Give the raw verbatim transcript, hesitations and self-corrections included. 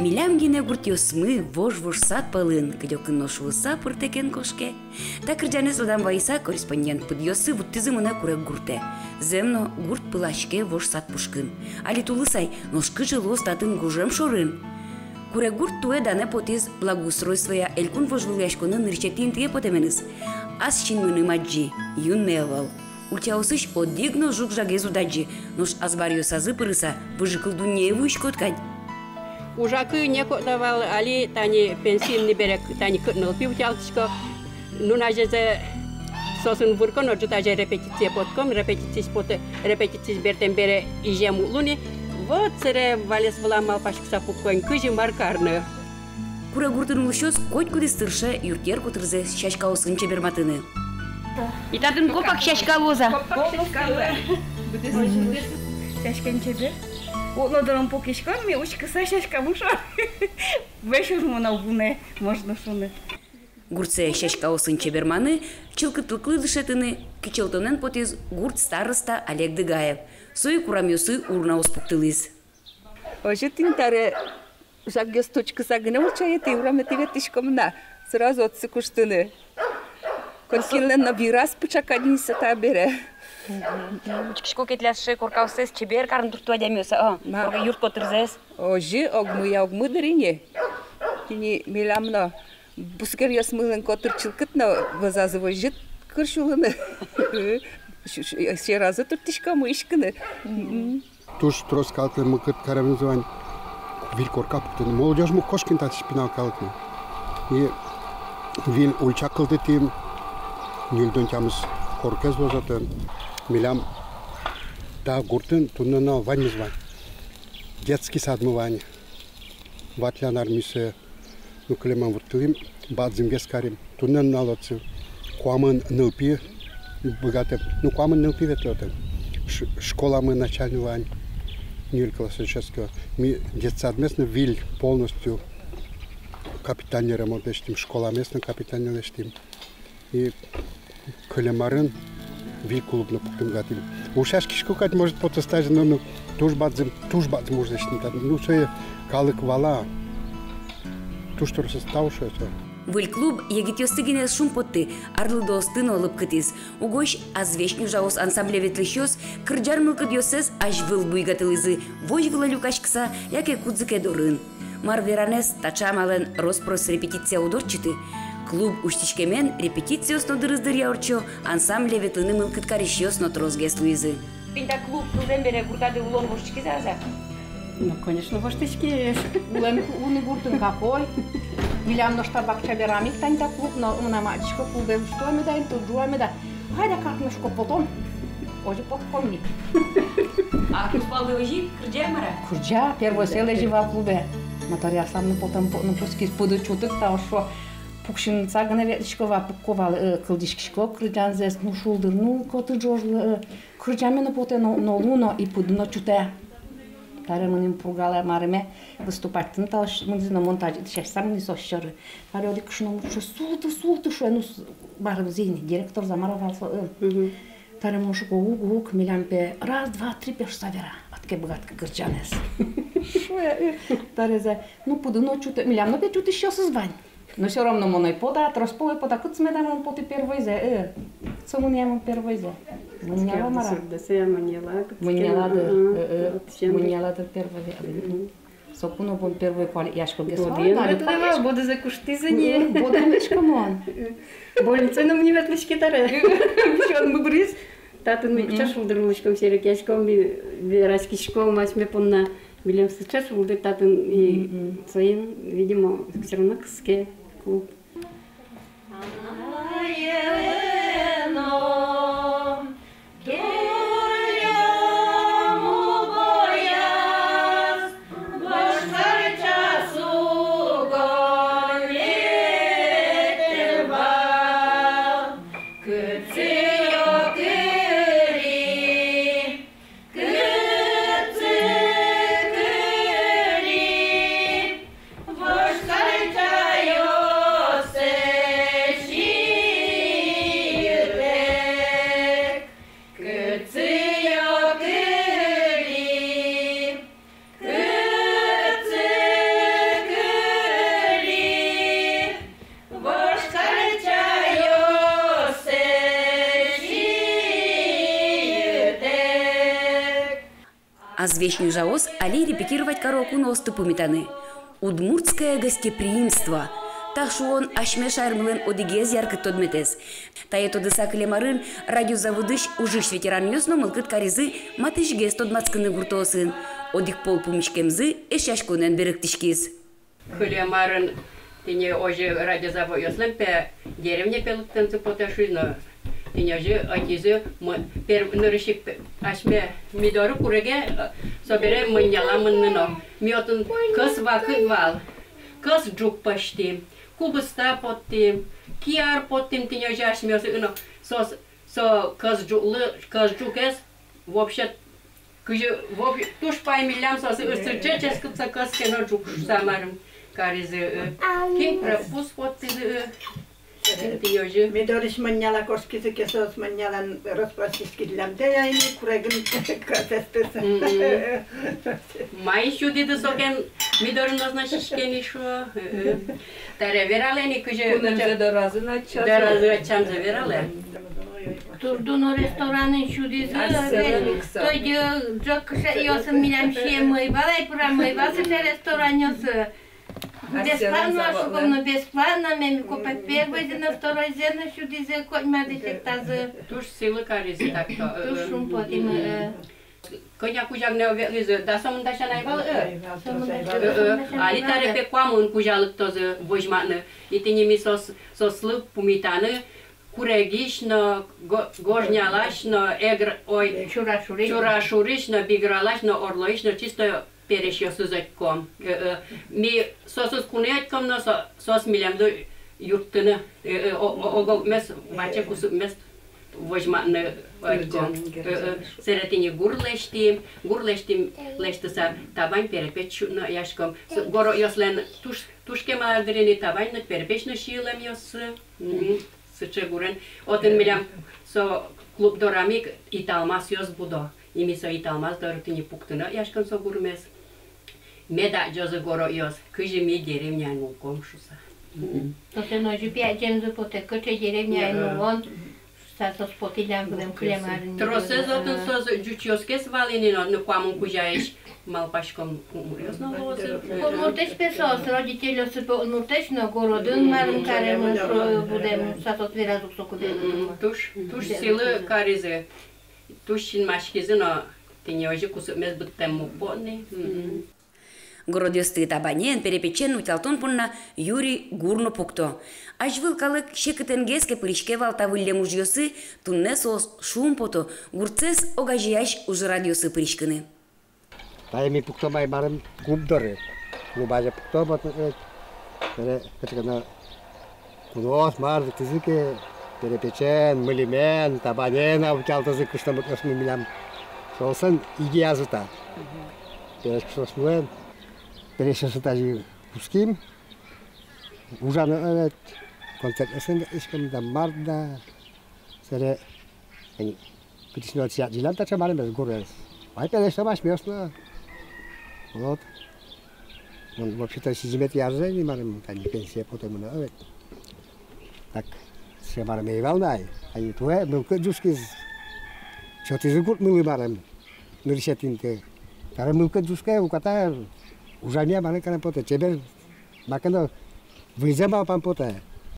Милям гинэ гуртъёсмы вож-вож сад пӧлын, кыдёкын но шуыса пыртэк эн кошке. Та кырӟанэз тодам вайыса, корреспондент пыдъёсы вуттӥзы монэ Куреггуртэ. Зэм но, гурт пылаське вож сад пушкын. Али тулыс ай, нош кыӵе луоз татын гужем шорын? Куреггурт туэ данэ потӥз благоустройствоя элькун вожвылъяськонын нырысетӥ интые потэменыз. Ас синмыным адӟи, юнме ӧвӧл. Ульчаосысь одӥг но жуг-жагез уд адӟы, нош азбаръёсазы пырыса, выжыкыл дуннее вуиськод кадь. Ужакы некогда вал, али тани пенсиын ни бере, тани кык нылпи утялтӥсько. Нуназе соосын вырко но, ӝытазе репетицие потком, репетициысь потэ, репетициысь бертэм бере изем уг луы ни. Вот сэре валес вылам малпаськыса пукко ини, кызьы мар карны. Куреггуртын улӥсьёс котькудӥз тырше юртъер котырзэс сяськаосын чеберматыны. И татын копак сяська луоз-а? Копак сяська луэ. Быдэс сяськаен чебер. О, но дорын пукиськом ми, учкыса сяськамы шуо. Весь уж мынэ, вунэ, можно шуыны. Гуртсэ сяськаосын чеберманы, чылкытлыклы дышетыны кичӧлтонэн потӥз гурт староста Олег Дыгаев. Со ик урамъёсы урнаос пуктылӥз. Озьы тӥни таре жагъёсты учкыса гинэ ульчаетӥ, ураметӥ ветлӥськом на, сразу отчы куштыны. Котькинлэн но вираз пыӵа кадь ини со табере. Учкисько ке, тӥляд сыӵе коркаоссэс чебер карны турттэ адямиос, а? Ма? Корка юрт котырзэс. Озьы, огмыя огмы дыр ини. Тӥни милям но бускельёсмылэн котыр чылкыт но, вӧзазы возьыт кырсь улыны. Сьӧразы турттӥськом уиськыны. Туж трос калыклэн мылкыд каремзы вань виль корка пуктыны. Молодёжмы уг кошкы ини татысь, пинал калыкмы. И виль ульча кылдытӥм, ньыльдон тямыс коркаез луоз отын. Милям та гуртын туннэ нунал ваньмыз вань. Детский садмы вань. Ватлян армиысь, ну, кылемын вуттылӥм, бадӟымгес карим. Туннэ нунал отчы куамын нылпи быгатэ. Ну, куамын нылпи ветлэ отын. Ш-, школамы начальный вань, ньыль классозь дышетско. Ми детсадмес но виль полностью капитальный ремонт лэсьтӥм, школамес но капитальный лэсьтӥм. И кылем арын виль клуб но пуктыны быгатӥм. Ушъяськисько кадь, может, потоз тазьы, но, ну, туж бадӟым, туж бадӟым уж лэсьтӥм татын. Ну, сое калык вала. Туж тросэз тау шуэ сое. Выль клуб егитъёсты гинэ ӧз шумпотты, арлыдоосты но лыпкытӥз. Угось «Азвесь нюжаос» ансамбле ветлӥсьёс кырӟан мылкыдъёссэс азьвыл буйгатылӥзы, возь вылэ люкаськыса яке кудзэ ке дорын. Мар веранэз, таӵе амалэн рос-прос репетиция уд ортчыты. Клуб усьтӥськемен, репетициос но дырыз дыръя ортчо, ансамбле ветлыны мылкыд карисьёс но тросгес луизы. Тӥни та клуб кылдэм бере гуртады улон воштӥськиз-а, азьло? Ну, конечно, воштӥськиз. Улэм уг ни гуртын какой. Милям нош та бакча берамы ик тани та клуб, но мынам адӟисько, клубе усьтӥськом меда, инты ӝуа меда. Хайда, картмы, шуко, потом. Озьы потӥськом ми. А кузпалды озьы кырӟа, мар-а? Кырӟа, первойсэ лэзи вал клубе. Матаръяслам но потом, по-, ну, пускиз, пыды чутык, та ошо. Пуксьынса гинэ ветлӥсько вал, пукко вал, э, кылзӥськисько кырӟанзэс, ну, шулдыр, ну, котыр ӝож, э, кырӟаме но потэ, но, но луэ но, и пыды но чутэ. Таре мынӥм Пургалэ, мариме, выступать карыны, та озьы мынӥз но, мон тазьы дӥсяськыса мынӥ со сьӧры. Таре одӥг кышномурт шуэ: «Султы, султы», шуэ, ну, с-, мар, зӥни, директор-а, мар-а вал со, э. Мгм. Таре мон шуко: «Уг, уг, милям пе раз, два, три пе шуса вера, отӥ ке быгатӥськы кырӟанэз». Шуэ, э, таре зэ, ну, пыды но чутэ, милям но пе чутӥсьёсыз вань. Но всё равно мон ӧй пота, трос пол ӧй пота, кытчы меда мон потӥ первойзэ, э, кытчы мынъя мон первойзэ. Мынъяла, мар-а? Мынъяла, дыр, э, э, мынъяла, дыр, первойзэ. Мгм. Соку но мон первой куалекъяськогес вал. Боды ветлӥсько, боды куштӥзы ни. Боды ветлӥсько мон. Больницае но мон ветлӥськи таре. Висёнмы быриз. Татын ми кыӵе шулдыр улӥськом, серекъяськом, ми вераськиськом асьме понна. Милем сыӵе шулдыр татын, и соин, видимо, всё равно кыске клуб. Азвесь нюжаос али репетировать каро куноосты пумитаны. Удмуртское гостеприимство. Та шуон асьме шаермылэн одӥгез яркыт тодметэз. Тае тодыса, кылем арын радиозаводысь ужысь ветеранъёс но мылкыд каризы матысьгес тодматскыны гуртоосын. Одӥг пол пумиськемзы эшъяськонэн берыктӥськиз. Кылем арын тӥни озьы радиозаводъёслэн пе деревне пе лыктэмзы потэ шуиз но, тӥни озьы ӧтизы м-, пер-, нырысь ик пе-, асьме ми доры Куреге, э, собере Мыньяла мыныны но. Ми отын кӧс вакыт вал, кӧс ӝук пӧзьтӥм, кубыста поттӥм, кияр поттӥм, тӥни озьы асьмеос но. Соос, со кӧс ӝуклы, кӧс ӝукез вообще, кызьы вов-, туж паймиллям соос, ы, сыӵе ческыт со кӧс ке но ӝук шуса марым каризы, ы. Кин прапус поттӥзы, ы. Кин тӥни озьы. Ми дорысь Мыньяла кошкизы ке, соос Мыньялан распросить кариллям, тӥни ини Курегын кӧсэз тырса. Мгм. Мае сюдӥды сокен, ми дорын озьы но сиське ни шуо, ы, ы. Табере вералэ ини, кызьы кунэмзэ, дораз ӧтчамзэ. Дораз ӧтчамзэ вералэ. Турду но ресторанын сюдӥзы, асьсэлэн ик со. Тӧдьы ӝӧк кышетъёсын милям сиеммы ӧй вал ай, пыраммы ӧй вал сыӵе ресторанъёсы. Бесплатно, шуом но, бесплатно, мемы копак первойзэ но, второйзэ но сюдӥзы, котьмазэ сектазы. Туж сӥлы каризы так-то. Туж шумпотӥмы, э. Кӧня кузя гинэ ветлӥзы, дас сомында сяна ӧй вал, э? Ӧй вал, сомында сяна. Э, э. Али табере пе куамын кузя лыктозы возьматыны. И тӥни ми соос, соослы пумитаны Курегысь но, Го-, Гожнялась но, Эгр-, ой, Чурашурысь. Чурашурысь но, Бигралась но, Орлоысь но, чисто пересьёсыз ӧтьком. Э, э. Ми соосыз куное ӧтьком но, со-, соос милемды юрттыны. Э, э, о-, о-, ог-огмес, ваче кусыпмес возьматыны ӧтьком. Э, э. Сэре тӥни гур лэсьтӥм, гур лэсьтӥм, лэсьтыса табань, перепеч сюдыны ӧяськом. С-, городъёслэн туж, туж кемалась дыр ини табань но, перепеч но сиылэмъёссы. Мгм. Сыӵе гурен. Отын милям со клуб дорамы ик италмасъёс будо. И ми со италмас доры тӥни пуктыны ӧяськом со гурмес. Мед адӟозы городъёс, кызьы ми деревняын улком шуса. Мгм. Соос но озьы пе адӟемзы потэ, кыӵе деревняын улон шуса, соос потӥллям вылэм кылем арын. Тросэз отын соос ӟучъёсгес вал ини но, но куамын кузяысь. Малпаськом, удмуртъёс но луозы. Удмуртэсь пе соос, родительёссы пе удмуртэсь, но городын марым каремын, шуо, будэмын шуса соос веразы ук соку бере. Мгм. Туж, туж сӥлы каризы, туж синмаськизы но, тӥни озьы кусыпмес быдтэммы уг поты ни. Мгм. Городъёсты табанен, перепечен утялтон понна юри гур но пукто. Азьвыл калык секытэнгес ке пыриське вал та выллем ужъёсы, туннэ соос шумпото гуртсэс огазеясь ужрадъёсы пыриськыны. Тае ми пуктом ай марым клуб доры. Клуб азе пуктом, вот, э, э, кыӵе ке но куноос мар лыктӥзы ке, перепечен, мыльымен, табанен, а, утялтозы кышномуртъёсмы милям. Соослэн идеязы та. Мгм. Пересь кышноосмылэн, пересьёсын тазьы кутским. Ужаны, э, концертъёсын ветлӥськом да, мар да. Сэре, эн, кытысь но сият жильям таӵе марым эз гурез. Вай пе лэсьтом асьмеос но. Вот. Мон, вообще-то, сизьыметӥ арзэ ини марым, тани пенсие потэ мынам, а ведь. Так, сыӵе марым ӧй вал на ай. Али туэ мылкыд ӝутскиз. Сётӥзы гуртмылы марым. Нырысетӥ интые. Табере мылкыд ӝутске, уката ужамъя марым карем потэ. Чебер маке но выльзэ малпам потэ.